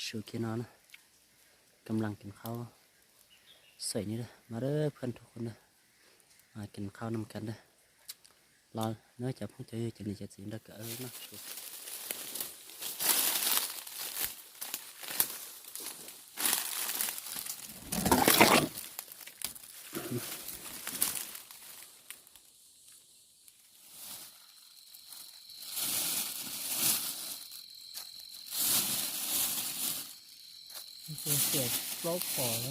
Su kiag no na, kam las kis qhaub xwm ni da mas da phaj rau qhov na, kis qhaub nam kas da. Los nyob cov phooj cov ywg cov niam cov txiv nrog kawm na. Xiam plaub pom.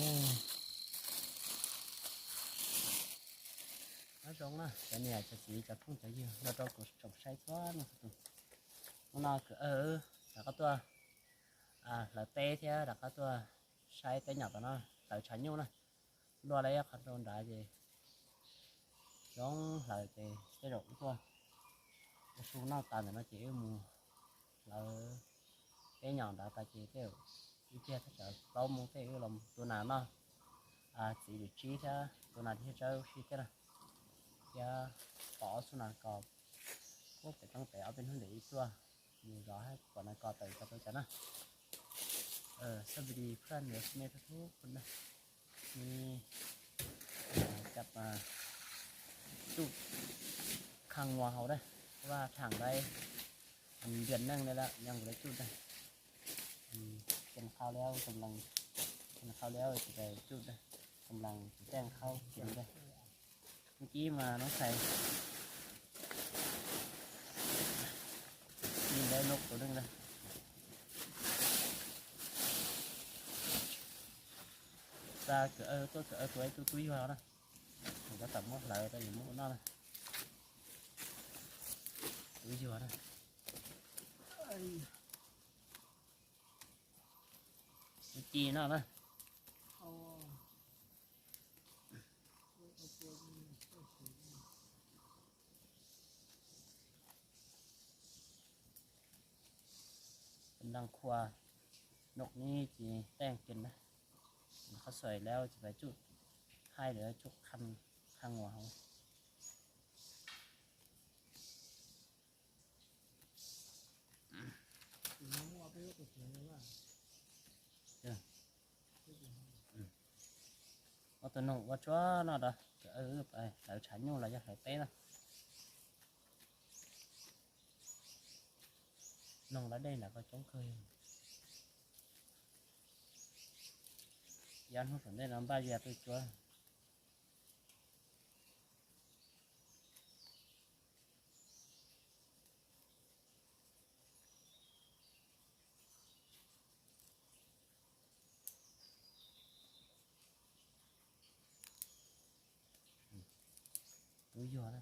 Nyob zoo na cov niam cov txiv cov phooj cov ywg nrog rau kuv tsoom saib txhua leej txhua tus. Hnub no kuv rov qab tuaj hlawv teb thiab rov qab tuaj saib teb nyom tom no, hlawv tshav nyuj na. Luaj li qhov rau nrad ces zoo hlawv ces tej zaum wb tuaj ua su noj tas ntawm no ces wb mus hlawv teb nyom nrad tas ces tej zaum ib pliag thaj tsam plaub moos tej wb los tua nas noj. Txiv lwm tsib thiab tua nas thiab tsawb ua si thiab na. Thiab pom ob txoj nas kos puag pem roob pem ob peb hnub ntawd wb tuaj mus zov pom nas kos tawm tau rau cov na. Xab npis di phuaj nws me rau tub phu na, nws cov tsuj khaj nguas hauv da, vaj tham lawm, npias neej li lawm yog kuv lawv tsuj da. Ces qhau li, ces qhau li tsis tsuj da, ces qhau kiag da. Hnub kib mas noob xais ib nrab noob tus neej da. Xa kawm tuaj kawm tus ib tug tub yuag na, tab tom muab hlawv rau yus muab ua noj na. Tub yuag na. Ci noj na. Nplas khua, noog ni ces teej kiag na. Qhov xwm lawm ces pais tsuj, hais lawm tsuj khaj nguas hauv. Ua tus noog ua tsuav noj rau, hlawv tshav nyuj los yog hlawv teb na. Noog lawv dej nram ko coob kawg. Yav hnub tom ntej no npaj yas tuaj cuab. Tub yuag na.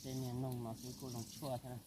Tej niag noog no xwb kuj zoo tshuaj thiab na.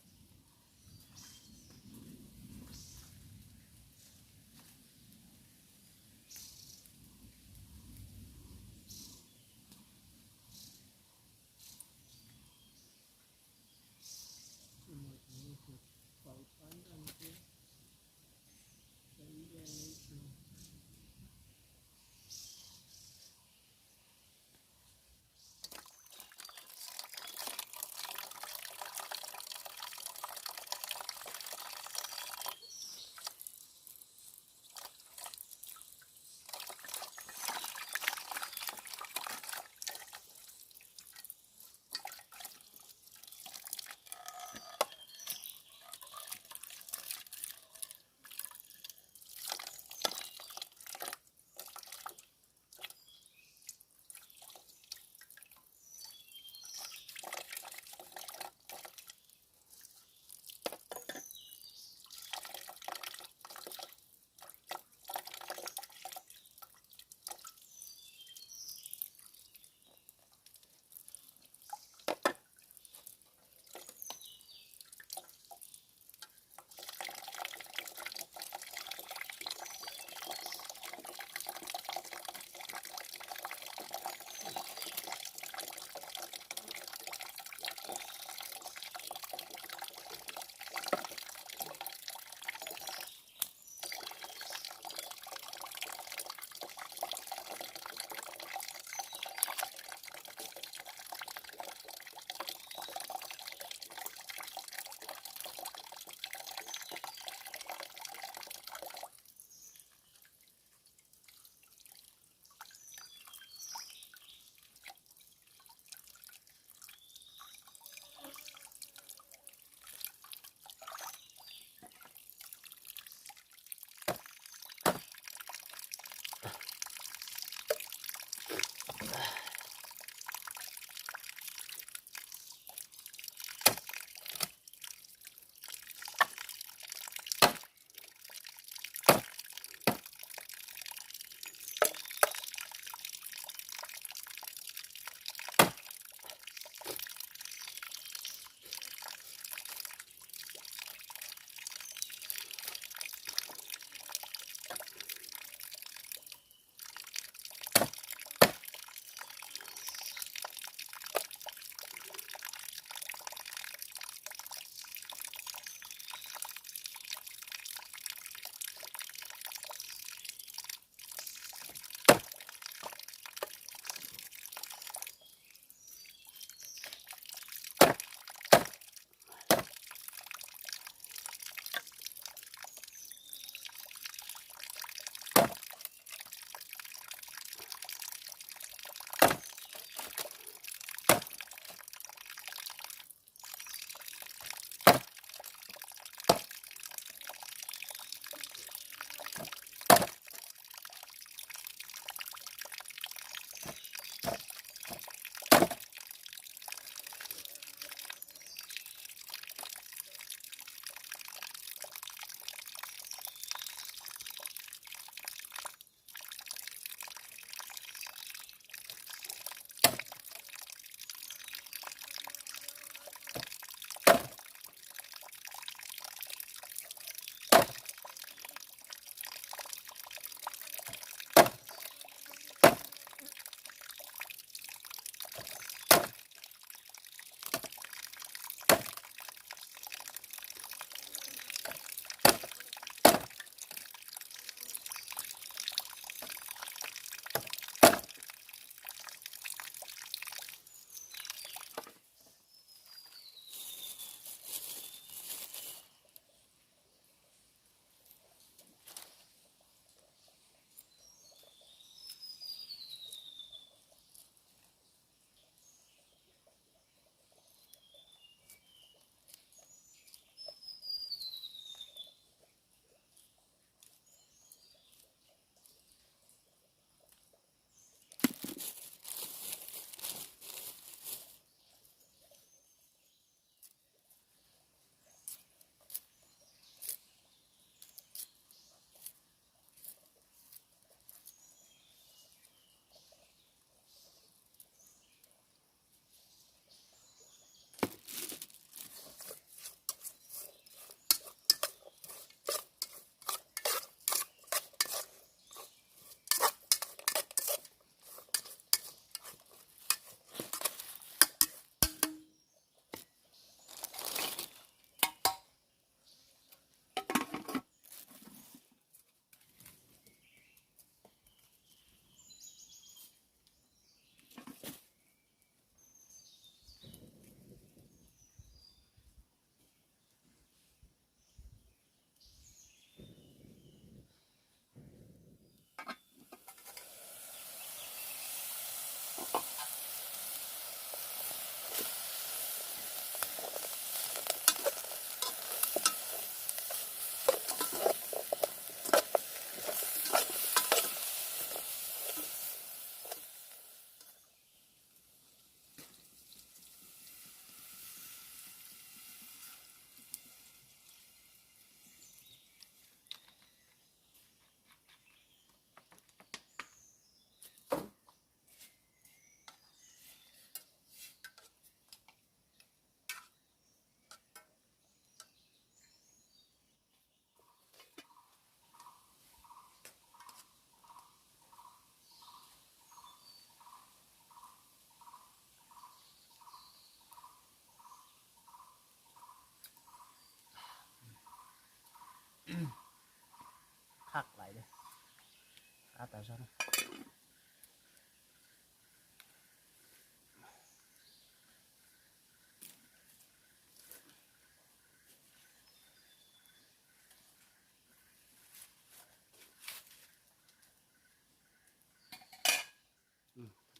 tas zog na.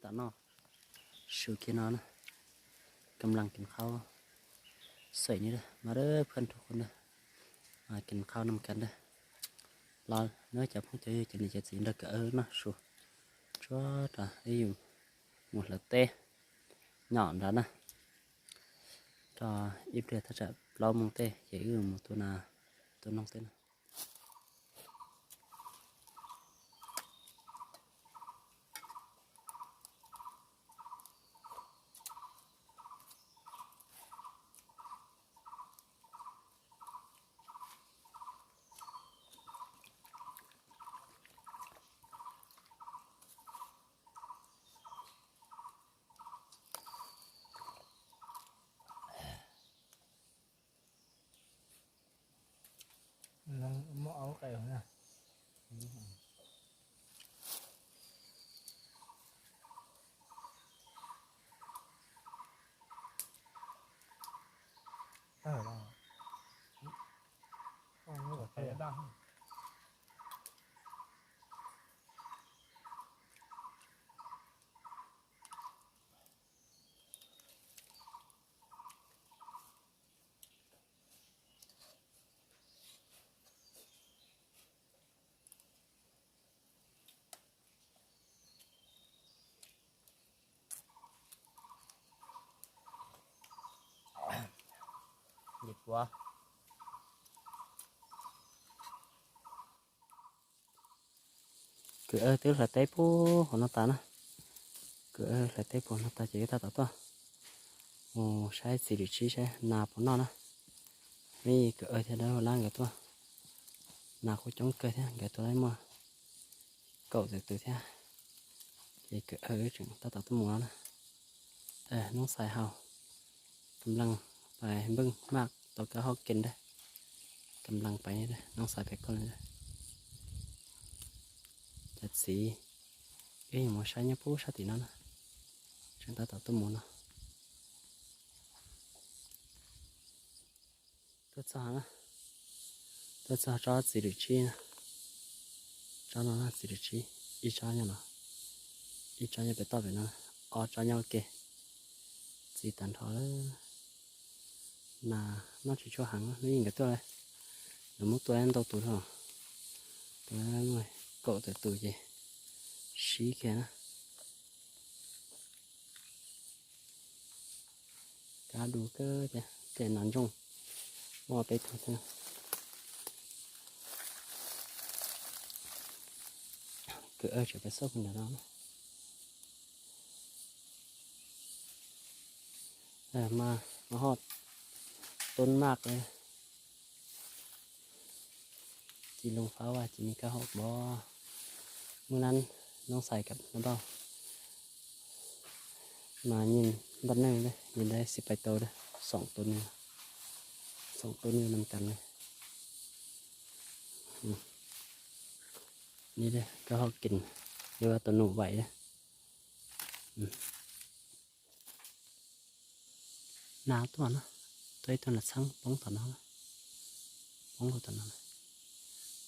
Tam no su kiag no na, kam lees kis qhaub xwm ni mas phooj ywg, kis qhaub nam kas na. Los nawb cov phooj cov ywg, cov niam cov txiv nrog kawm wb noj su tsuav rau ib yus mus hlawv teb nyom nrad na. Rau ib pliag thaj tsam plaub moos tej ces wb mus tua nas tua noog tej na. Kwv wb twb hlawv teb puag hauv no tas na. Kwv wb hlawv teb puag no tas ces wb tab tom tuaj mus saib txiv lwm tsib saib nas puas noj na. Vim kwv wb thiab dab laug lab nkawd tuaj, nas kuj coob kawg thiab, nkawd tuaj muaj kaum tawm tus thiab. Ces kwv wb tseem tab tom tuaj mus no na. Noob Xais Haus, kam lees pais npej maj tau kab hauj kees ntag. Kam lees pais, Noob Xais pais koj li ntag. Cov txiv, wb yuav mus saib nyob puag sab tim no na. Tseem tab tom tuaj mus no. Tuaj txog na, tuaj txog tsob txiv lwm tsib na. Tsob no txiv lwm tsib, ib tsob nyob no, ib tsob nyob pem toj pem no, ob tsob nyob ua ke. Txiv tag nrho lawm. Nas noj tsis tshua heev, hnub ib nkawd tuaj, nkawd muab tua ntau tus no, tua kaum tawm tus ces sib kiag na. Kab du kawg thiab, ces nas ntsooj muaj peb tug thiab. Kwv wb tseem pais xauj ntawm no na. Mas ho tub maj li. Ci loo fab vaj ci me kab hauj bob. Hnub nab Noob Xais kam npauj mas nyij npaj neej, nyij dab xij pais tau xoom tus nws, xoom tus nws nam kas na. Ni kab hauj kees, yuav tus nus vaim na. Nas tuaj no, tuaj ib tug nas txheeb poob tom no, poob tom no.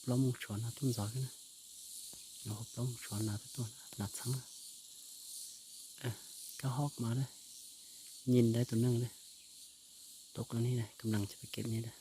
Plaub moos tshuav nas tuaj ntxov na, plaub moos tshuav nas tuaj, nas txheeb. Kab hauj mas na, nyij dab tus neeg na, tau qee ni, kam lees ces pais kev ni na.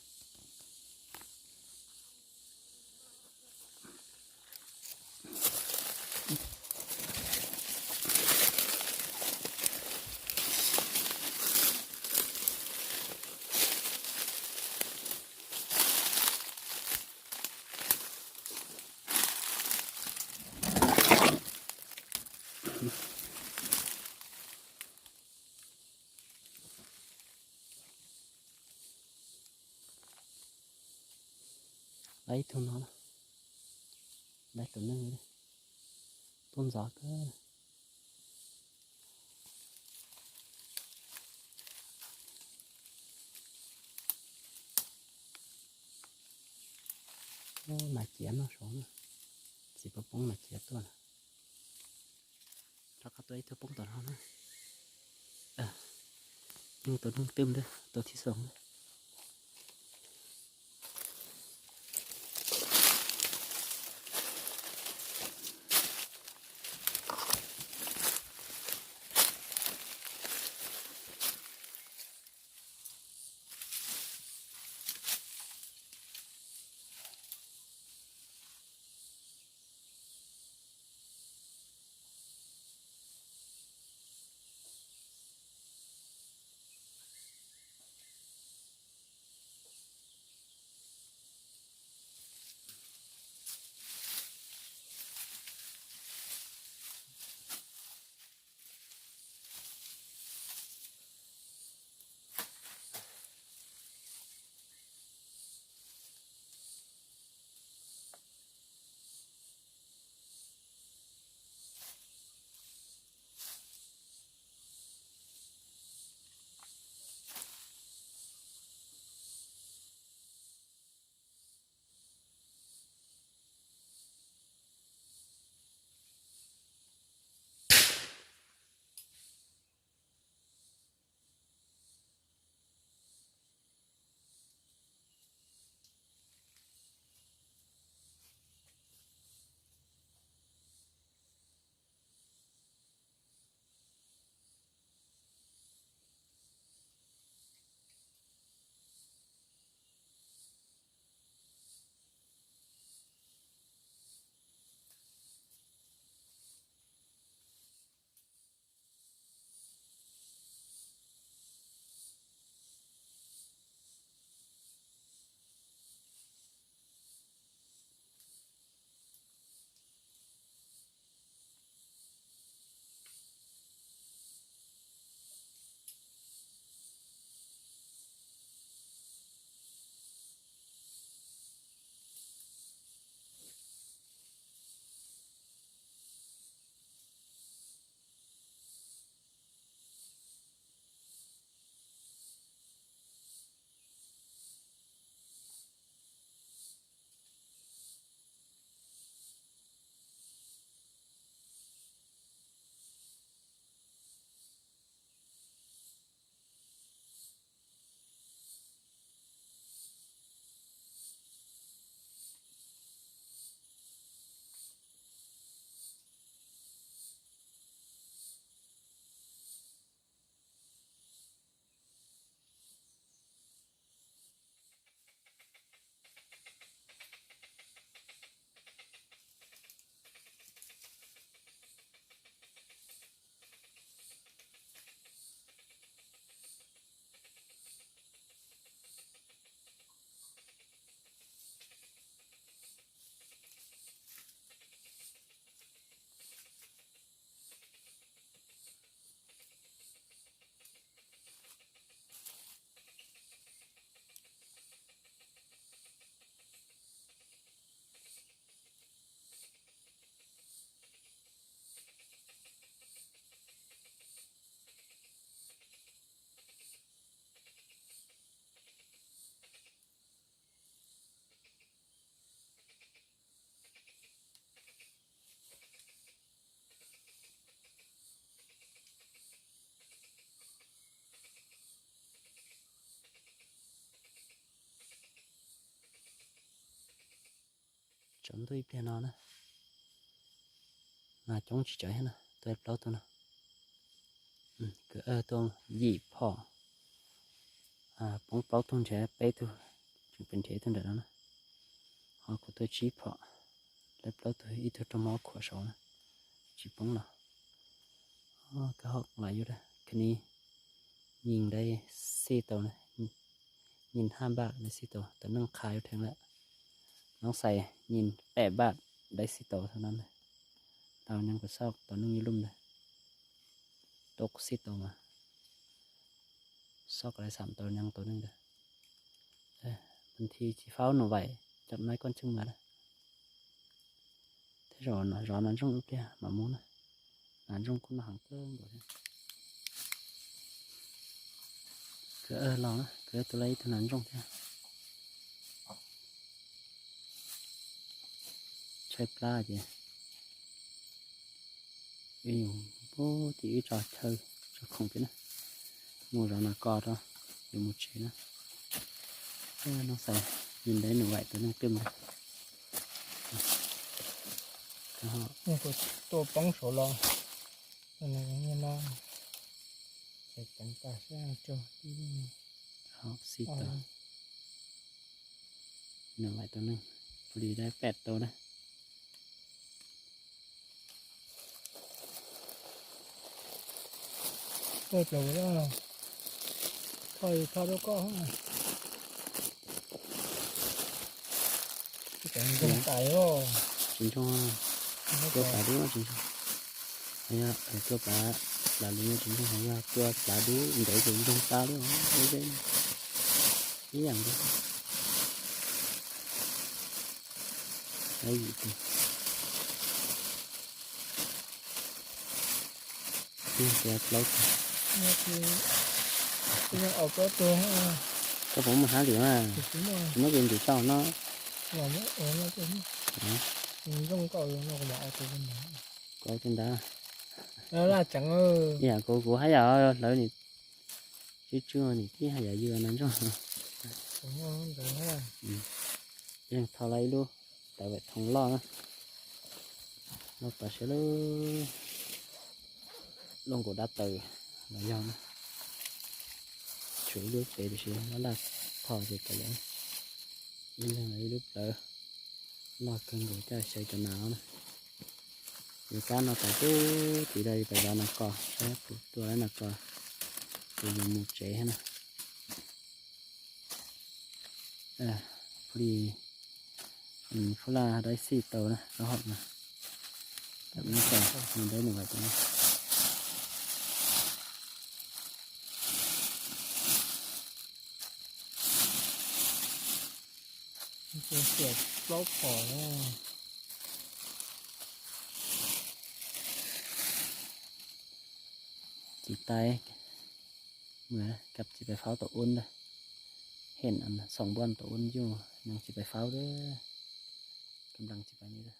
Lawv ib tug no, lawv tus neeg tuaj ntxov kawg. Nas ciav noj saud na. Ces poob poob no ces tuaj na. Rov qab tua ib tug poob tom no na. Yeej tau neeg twm thiab, tau thib xoom na. Tsaus ntuj ib pliag no na, nas coob tsis tsawg thiab na, tuaj plaub tug no. Kwv Ab tuaj yim phom, poob plaub tug nrhiav peb tug, tseem pem nrhiav ib tug nram no na. Ho kuv tuaj tsib phom, lawv plaub tug, ib tug raug mob khuam saud na, tsis poob los. Kawg hom las yuav dag khwv ni, nyis dai xij tau na, nyis haj npaj dai xij tau, tau neeg qha yuav dheev lawm. Noob xais nyis pem npaj dai xij tau thaum no na. Tau nyob kuv xauj tau neeg ib lub ntawd, tuaj xij tau mas xauj dai xam tau nyob tau neeg ntawd. Ban thi tsis faub nus vaim cov nai koj tseej mas na. Thiab zaum no zov nas ntsooj ib pliag mam mus na. Nas ntsooj kuj noj heev kawg nkaus thiab. Kwv Ab los na, Kwv Ab tua lawm ib tug nas ntsooj thiab. Tshaib plab ces Wb yog pub tim wb tso chaw, tso khoom peb na. Mus zov nas kos rau, yuav mus tsev na. Noj xaus, yus ntev nws vaim tus neeg twb mus. Tuaj poob saud los, no, ceev tag sab tsuag tib. Xij tau, nws vaim tus neeg, pus li dab pem tau na. Koj plaws ua, thoj thoj rau koj. Tsis ntsoog, tua plav dub tsis ntsoog. Yog tua plav, plav lus tsis ntsoog, yog tua plav dub ntev ces ntsoog tag li. Ib yam nkaus. Yim tus. Plaub tug. Koj puas muaj hab lwm mas? Tsis muaj ces ntim tau no. Koj tus ntawd. Ib yam kuv, kuv haj yam hlawv nim tswb tswb nim tib haj yam yws no ntsoog. Yeej tho lawm ib lub tawv vaim thoov loj na. Loj tas siab lub, loj nkaus dab taws los yog na. Tshuav ib lub pem tiam sis laj laj tho ces kav liam. Ib leeg ib lub plawv loj kawg nkaus coj xyaw cov nas no na. Yuav kab no tas tub tid rau yus pais zov nas kos, saib puas tua nas kos, ces yus mus tsev thiab na. Pub li, pub laj dab xij tau na, rau hauv no. Tam no tas, nws dawb nws vaim tas no. Plaub phom. Tsis tas, mus kab tsis pais faub tau un ntag. Hem xoom npuaj tau un yuj, nws tsis pais faub, kab nplas tsis pais li.